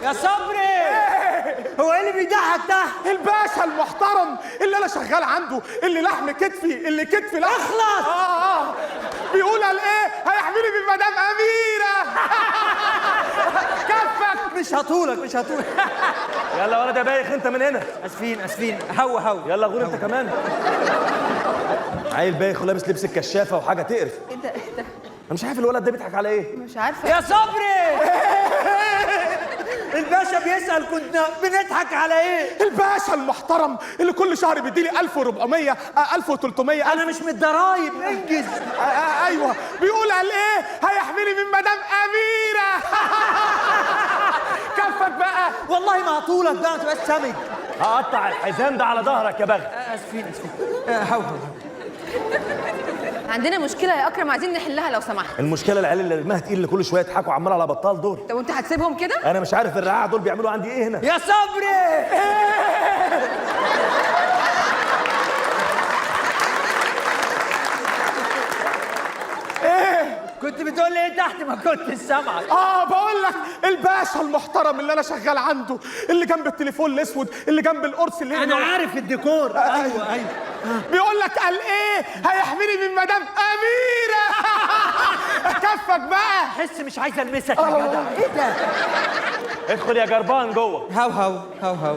يا صبري، هو ايه اللي بيضحك تحت؟ الباشا المحترم اللي انا شغال عنده، اللي لحم كتفي، اللي كتفي لحم. اخلص. بيقول قال ايه؟ هيحميني من مدام اميره. كفك. مش هطولك مش هطولك. يلا ولد يا بايخ انت من هنا. اسفين اسفين، هو هو. يلا غور انت كمان. عيل بايخ ولابس لبس الكشافه وحاجه تقرف. ايه ده ايه ده؟ انا مش عارف الولد ده بيضحك على ايه. مش عارفه. يا صبري، الباشا بيسأل كنا بنضحك على ايه؟ الباشا المحترم اللي كل شهر بيديلي 1400 1300. انا مش من الضرايب، انجز. ايوه، بيقول قال ايه؟ هيحميني من مدام اميره. كفك بقى. والله ما هطولك بقى، ما تبقاش سمج. هقطع الحزام ده على ظهرك يا بغل. اسفين اسفين. هو هو. عندنا مشكلة يا اكرم، عايزين نحلها لو سمحت. المشكلة العيال اللي رماها تقيل اللي كل شوية يضحكوا عمال على بطال دول. طب وانت هتسيبهم كده؟ انا مش عارف الرعاع دول بيعملوا عندي ايه هنا. يا صبري. ايه كنت بتقول لي ايه تحت؟ ما كنت سامعك. بقول لك الباشا المحترم اللي انا شغال عنده، اللي جنب التليفون الاسود، اللي جنب القرص اللي انا عارف الديكور. ايوه ايوه. بيقول لك قال ايه؟ هيحميني من مدام اميره. كفك بقى. حس مش عايز المسك يا جدع. ايه ده؟ ادخل يا جربان جوه. هاو هاو هاو هاو.